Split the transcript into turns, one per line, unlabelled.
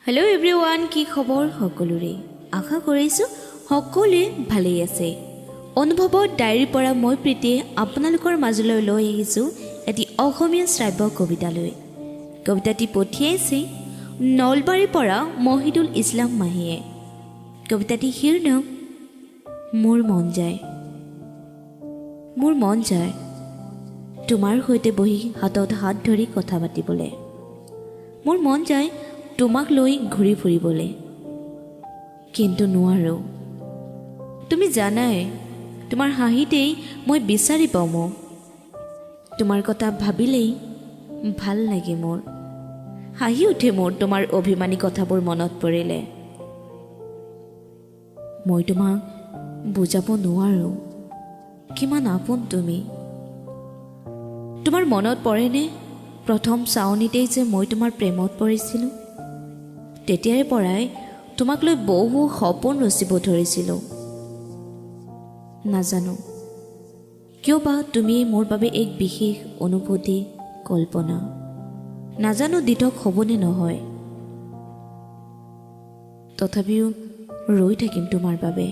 Hello' everyone, কি খবৰ সকলোৰে? আশা কৰিছোঁ সকলোৱে ভালেই আছে। অনুভৱৰ ডায়েৰীৰ পৰা মই প্ৰীতিয়ে আপোনালোকৰ মাজলৈ লৈ আহিছোঁ এটি অসমীয়া শ্ৰাব্য কবিতালৈ। কবিতাটি পঠিয়াইছে নলবাৰীৰ পৰা মহিদুল ইছলাম মাহীয়ে। কবিতাটি শিৰোনাম মোৰ মন যায়। মোৰ মন যায় তোমাৰ সৈতে বহি হাতত হাত ধৰি কথা পাতিবলৈ। মোৰ মন যায় তোমাক লৈ ঘূৰি ফুৰিবলৈ, কিন্তু নোৱাৰোঁ। তুমি জানাই, তোমাৰ হাঁহিতেই মই বিচাৰি পাওঁ মোক। তোমাৰ কথা ভাবিলেই ভাল লাগে মোৰ, হাঁহি উঠে মোৰ তোমাৰ অভিমানী কথাবোৰ মনত পৰিলে। মই তোমাক বুজাব নোৱাৰোঁ কিমান আপোন তুমি। তোমাৰ মনত পৰেনে, প্ৰথম চাৱনিতেই যে মই তোমাৰ প্ৰেমত পৰিছিলোঁ? তেতিয়াৰে পৰাই তোমাক লৈ বহু সপোন ৰচিব ধৰিছিলোঁ। নাজানো কিয় বা তুমি মোৰ বাবে এক বিশেষ অনুভূতি, কল্পনা। নাজানো দিঠক হ'বনে নহয়, তথাপিও ৰৈ থাকিম তোমাৰ বাবে।